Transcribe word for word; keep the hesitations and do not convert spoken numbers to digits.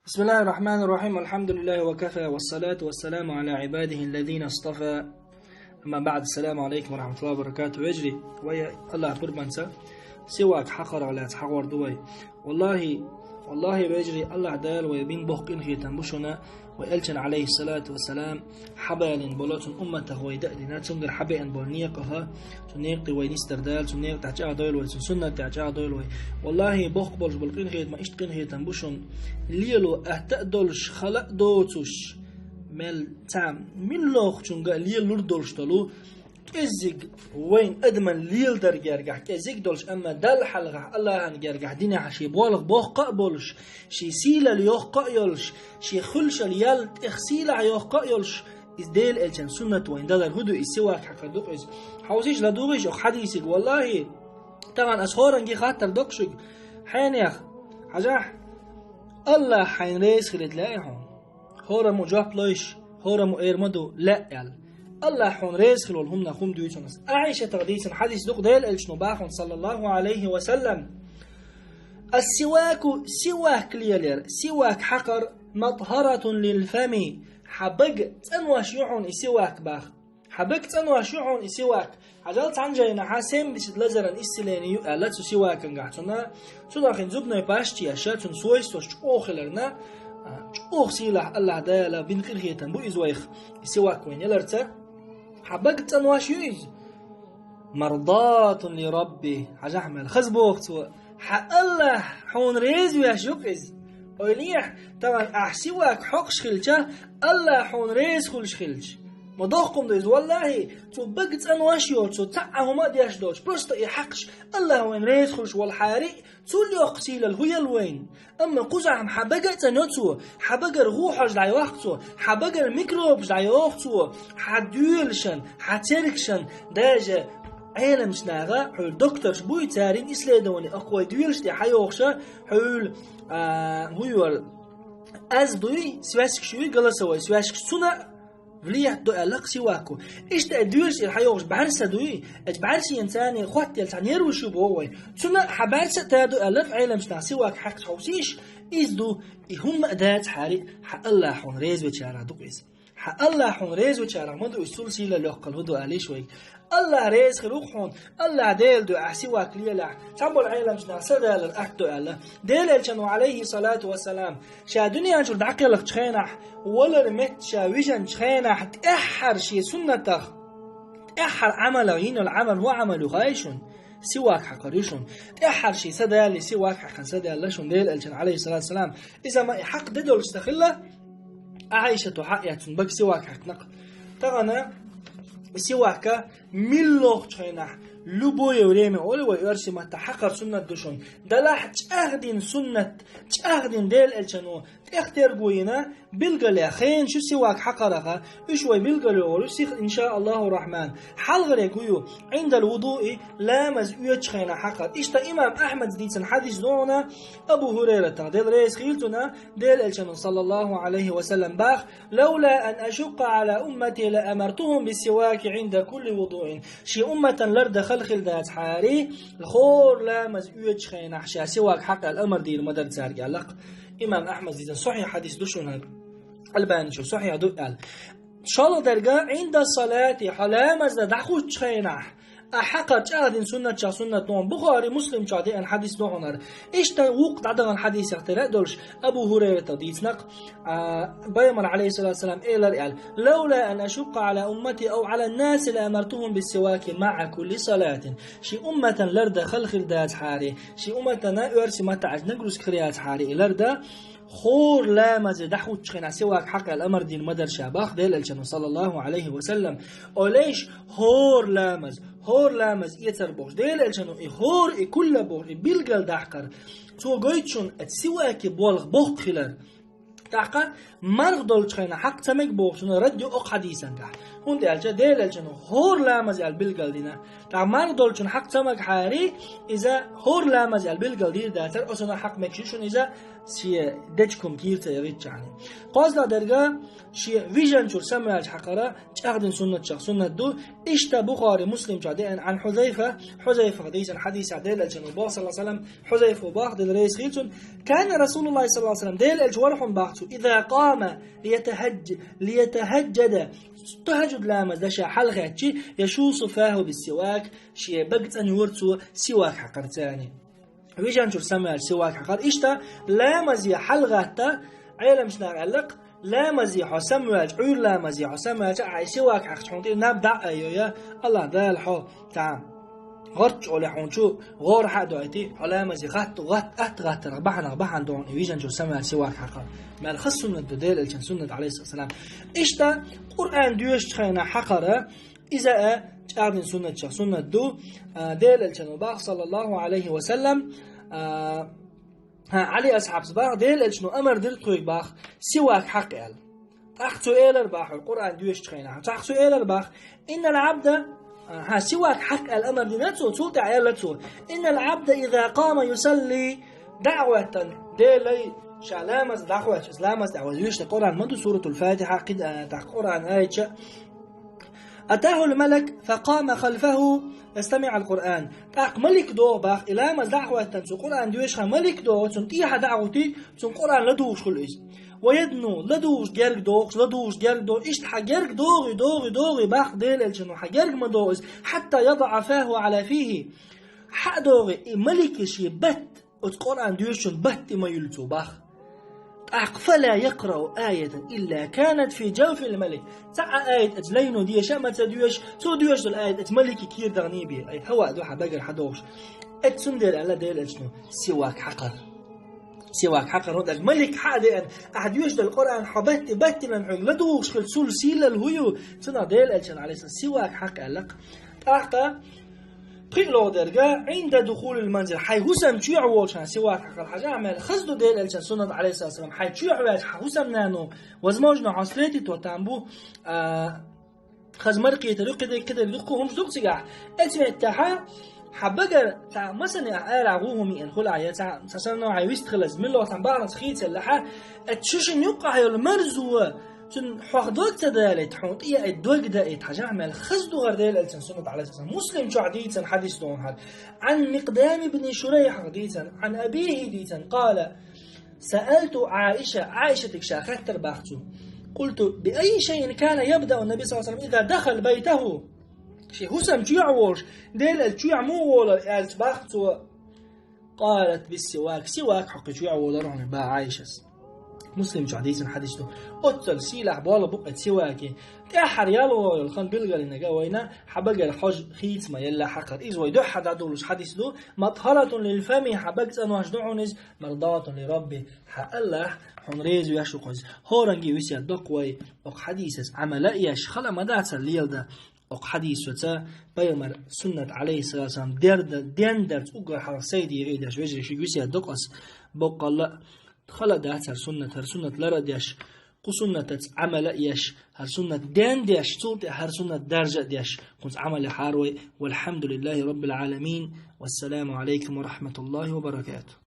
بسم الله الرحمن الرحيم. الحمد لله وكفى، والصلاة والسلام على عباده الذين اصطفى. أما بعد، السلام عليكم ورحمة الله وبركاته. Вежарий, вай Аллахь пурбанца сивак хьакхарах лаьца хьагӀор ду вай. Валлахьи, валлахьи, вежарий, Аллахь Дала вай бина боккха къинхетам бу шуна, вай Элчан, алейхиссалату вассалам, хьабаьллина болу цун умматах вай даъдина, цуьнгара хьабеана болу некъаха, цу некъа тӀе вай нисдар Дала, цу некъа тӀехь чӀагӀдойла вай, цун суннат тӀехь чӀагӀдойла вай. Валлахьи, боккха болуш болу къинхетам, иштта къинхетам бу шуна, лело атта а долуш, хала а доцуш, мел цхьа миллохучуьнга а лелалур долуш долу, кӀеззиг вайн адаман леладар гергахь кӀеззиг долуш, амма Далла хьалхахь Аллахьан гергахь динехь шен болх боккха а болуш, шен сийлалла йоккха а йолуш, шен хуьлуш йолу ял тӀех сийлахь йоккха а йолуш, иза Делан Элчан суннат вайн далар хӀун ду, иза сивак хьакхар ду-кх иза. Хьовсийша, ладугӀийша оха хьадисиг, валлахьи, тахана ас хӀоранге хаттар до-кх шуьга, хьенех, хьажахь, Аллахь хьайна реза хилийта лаьий хьуна? ХӀораммо жоп лойш, хӀораммо эр ма ду, лаьа аьлла. Аллахь хьуна реза хила волу хӀуманах хӀума дуьйцу хьуна ас. Ӏайшатах дийцина хьадис ду-кх Делан Элчано бахана, саллаллаху алейхи ва саллам: «Ас-сиваку, сивак лелар, сивак хьакхар, матхаратун лил фами, хьан бага цӀанош ю хьуна и сивак», бах. Хьан бага цӀанош ю хьуна и сивак. Хьажал, цхьана жайнахьа семьдесят лазаран исцеление ю аьлла цу сивакангахь цунна. Цунах хин зубной паста еш, цуьнан свойстваш чӀогӀа хиларна, а, чӀогӀа сийлахь Аллахь Дала бина къинхетам бу иза вайх, и сивак вайн яларца. Хьан бага цӀанош ю иза? Мардатун ли Рабби. Хьажахь мел, хаза боху цо. Хьан Аллахь хьуна реза веш ю-кх иза. Ойла ехьа, тахана ахь сивак хьокхуш хилча, Аллахь хьуна реза хуьлуш хилча, ма доккха хӀума ду иза, валлахьи, цу бага цӀанош йоцу, цхьа а хӀума а деш доцуш, просто и хьакхаш, Аллахь вайна реза хуьлуш волу хьарий, цул йоккха сийлалла хӀун яла вайна? Амма кхузахь-м хьан бага а цӀанйо цо, хьан багара гӀу хьожа дӀайохку цо, хьан багара микробаш дӀайоху цо, хьан доьлашан, хьан цергашан, даже Ӏеламчу наха, хьуьлла докторш буй, царийн исследование, аккхой доьлаш тӀе хьайохуша, хьуьлла, а, хӀун ю, аз дуй, связкаш юй, голосовой связкаш, цунна влиять до аьлла-кх сивако. Иштта и доьлаш тӀера хьайохуш бӀаьрса дуй, эцу бӀаьрсенан царна хоттаелла цхьа нерваш ю боху вай. Цунна хьан бӀаьрса а тадо аьлла-кх Ӏеламчу наха сивак хьаькхча хьовсийша, иза ду, и хӀумма а дац хьарий, хьан Аллахь хьуна реза вечарах ду-кх иза. Хьан Аллахь хьуна реза вечарах ма ду иза, цул сийлалла йоккхалла хӀун ду аьлла йиш вайга. Аллахь реза хир ву-кх хьуна, Аллахь Дела дуьхьа ахь сивак лелахь, цхьаболу Ӏеламчу наха са далар атта ду аьлла. Делан Элчано, алейхи салату вассалам, ша дуьнен чуьра дӀакхелхачу хенахь, валар метта ша вижначу хенахь, тӀаьххьара шен суннатах, тӀаьххьара Ӏамалах йина йолу Ӏамал хӀун Ӏамал ю хаий шуна? Сивак хьакхар ю шуна. ТӀаьххьара шен са далале, сивак хьаькхна са даьлла шуна Делан Элчано, алейхи салату вассалам. Иза ма и хьакха де долуш ца хилла, Ӏайшата хьаэцна бага сивак хьаькхна-кх. Тахана сивака миллохучу хенахь, любое время олу вай оьрсийн маттахь, хьакхар суннат ду шуна. Делахь чӀагӀдина суннат, чӀагӀдина Делан Элчано тӀехь терго йина, билгалъяь хенаш ю сивак хьакхараха, уьш вай билгалйо волу сиха, иншааллаху рахман. Хьалхарег хӀун ю, Ӏиндал вудуи, ламаз оьцучу хенахь хьакхар. Иштта имам Ахьмада дийцина хьадис ду хьуна, Абу ХӀурайратах, Дела реза хуьлда цунна, Делан Элчано, саллаллаху алейхи ва саллам, бах: «Лавла ан ашукка ала уммати ла амартухум биссиваки Ӏинда кулли вудуин». Шен умматан лардан хала хир дацахьара, хӀора ламаз оьцучу хенахь ша сивак хьакха аьлла амар дийр ма дара цаьрга аьлла-кх. Имам Ахьмада дийцина сахьихь хьадис ду шуна хӀара. Албаничо сахьихь ду аьлла. ШолгӀа дерг, Ӏинда салати, хьо ламаза дӀахуттучу хенахь ахь хьакхар чӀагӀдина суннатчех суннат ду хьуна. Бухари, Муслим чохь деана хьадис ду хьуна хӀара. Иштта вукху дӀадахана хьадисех тера а долуш, Абу ХӀурайратах дийцина-кх, а, Пайхамар, алейхиссалату вассалам, элира аьлла: «Лавла ан ашукка ала уммати ав ала ннаси ла амартухум биссиваки маъа кулли салатин». Шен умматан лардан хала хир дацахьара, шен умматана оьрсийн маттахь аьлча нагрузка хир яцахьара и лардан, хӀора ламазе дӀахуттучу хенахь сивак хьакха аьлла амар дийр ма дара ша, бах Делан Элчано, саллаллаху алейхи ва саллам. Олуш, хӀора ламаз, хӀора ламаз эцар бохуш, Делан Элчано и хӀора, и кулла бохуш, и билгал дахкар, цо гойту шуна оцу сиваке болх боккха хилар. ТӀаккха марха долчу хенахь хьакха ца мега бохучунна рад ю окху хьадисангахь. ХӀунда аьлча Делан Элчано хӀора ламаз аьлла билгал дина. ТӀаккха марха долчун хьакъ ца магахьара, иза хӀора ламаз аьлла билгал дийр дацар, оцунах хьакъ мегаш я шуна иза шен дечкум кийра ца ягӀиччахьана. КхозлагӀа дерг, шен вижначура самаваьлча хьакъара чӀагӀдина суннатех суннат ду. Иштта Бухари, Муслим чу деана, Ӏан Хьузайфа, Хьузайфах дийцина хьадисехь Делан Элчано боху, саллаллаху Ӏалайхи ва саллам, Хьузайфа боху, Дела реза хийла цунна: «كان رسول الله صلى الله عليه وسلم», Делан Элча вара хьуна бахчу, «إذا قام ليتهج-، ليتهجد», тахӀажжуд ламаз деш хьалхаьчча, «يشوص فاه بالسواك», шен бага цӀанйора цо сивак хьакхарца. Вижначура самаваьлча сивак хьакхар. Иштта ламазе хьалгӀатта, Ӏеламчу наха аьлла-кх, ламазе хьо самаваьлча, Ӏуьйра ламазе хьо самаваьлча, ахь и сивак хьаькхча хьуна тӀера наб дӀа а айо, я АллахӀ Дала, хьо цхьа гӀорта чӀоле хьуна чу гӀора хьа а дойтий, хьо ламазе гӀатта, гӀатта, атта гӀаттарах бахьанах бахьана ду хьуна и вижначура самаваьлча сивак хьакхар. Мел хаза суннат ду Делан Элчан суннат, Ӏалайхи ссалам. Иштта Къуръан доьшучу хенахь хьакхар, иза а чӀагӀдина суннатех суннат ду. А, Делан Элчано боху, саллаллаху Ӏалайхи ва саллам, а, хӀа, Ӏали асхьабас боху, Делан Элчано амар дира тхоьга боху, сивак хьакха аьлла. ТӀаккха цо элира боху, Къуръан доьшучу хенахь, тӀаккха цо элира боху: «إن العبد», а, хӀа, сивак хьакха аьлла амар дина цо, цул тӀаьхьа аьлла цо: «إن العبد إذا قام يصلي», дӀа а хӀоьттина, Делан, ша ламаз дӀахӀоьттича, ламаз тӀехь вай доьшуш долу Къуръан ма ду, Суратул Фатихьа, кхин а, тӀаккха Къуръан аяташ, «أتاه الملك فقام خلفه يستمع القرآن». ТӀаккха малик догӀу боху, и ламаз дӀа а хӀоьттина цо Къуръан доьшуш хилча, малик догӀу, цунна тӀехьа дӀа а гӀуттий, цунна Къуръан ладугӀуш хуьлу иза. «ويدنو», ладугӀуш герга догӀуш, ладугӀуш герга догӀуш, иштта хьан герга догӀий, догӀий, догӀий боху Делан Элчано, хьан герга ма догӀу иза, «حتى يضع فاه على فيه». Хьа а догӀий, и малик шен батт, оцу Къуръан доьшучун батт тӀе ма юьллу цо боху. ТӀаккха: «فلا يقرأ آية إلا كانت في جوف الملك». Цхьа а аят оцу лайно деша а ма ца доьшу, цо доьшуш долу аят оцу малике кийра дахний бен. Ай, хӀаваъ ду хьан багара хьан догӀуш. Оцу цундела аьлла Делан Элчано: «Сивак хьакхар». Сивак хьакхар, хӀунда аьлча малик хьа а деана, ахь доьшуш долу Къуръан хьан батт тӀе баттина хьоьга ладугӀуш хилча, цул сийлалла хӀун ю? Цунах Делан Элчано, Ӏалайхи ссалам, сивак хьакха аьлла-кх. ТӀаккха ПхоьалгӀа дерг, «عند دخول المنزل», хьайн хӀусам чоьхьа волуш хьан сивак хьакхар. Хьажахьа, мел хаза ду Делан Элчан суннат, Ӏалайхи ссалам, хьайн чоьхьа ваьлча хьан хӀусамнана, возможно, хьо слетит ван там бу, а, хаза маркхетар ю, кхидерг, кхидерг ду, кху хӀумаш ду-кх цигахь. Эцу меттехь хьан багара цхьа масане ахь арахь ву хӀума еана хуьлахь, я цхьа, цхьа санна хьайн вист хилаза, мила хьан бахьанца хийцалла хьан, эцу шишина юккъахь йолу марзо, цунна хьох дог ца далийта, хьуна тӀе яийта, дог даийта, хьажахьа, мел хаза ду хӀара Делан Элчан суннат, Ӏалайхи ссалам. Муслим чохь дийцина хьадис ду хӀара. Ӏан Микъдам ибн Шурайхьах дийцина, Ӏан абийхи дийцина, къала: «سألت عائشة», Ӏайшатиг ша хаьттира боху цо. «قلت: بأي شيء كان يبدأ النبي صلى الله عليه وسلم إذا دخل بيته؟» Шен хӀусам чоьхьа волуш, Делан Элча чоьхьа муха волура аьлча боху цо. «قالت: بالسواك», сивак хьокхуьйтуш веа волура хьуна боху Ӏайшас. Муслим чохь дийцина хьадис ду. Оццул сийлахь болх бу-кх и сиваке. ТӀаьххьара ялхо йолу хан билгалйинарг вайна хьан багара хьожа хийца ма елла хьакхар. Иза вай дуьххьара дӀадолуш хьадис ду. «مطهرة للفم», хьан бага цӀанош ду хьуна иза. «مرضاة لربه», хьан АллахӀ хьуна реза веш ву-кх иза. ХӀоранге весет до-кх вай, окху хьадисаца Ӏамал а еш, хала ма дацара леладан. Окху хьадисаца пайхамар суннат, Ӏалайхи ссалату вассалам, дер дан, ден дарца уггар хьалха сайде гӀийдеш вежарий шуьга весет до-кх ас. Боккъалла а, хала а дац хӀара суннат, хӀара суннат лар а деш, кху суннатаца Ӏамал а еш, хӀара суннат ден деш, цул тӀе хӀара суннат даржа а деш, кхунца Ӏамал яхьара вай. والحمد لله رب العالمين. والسلام عليكم ورحمة الله وبركاته.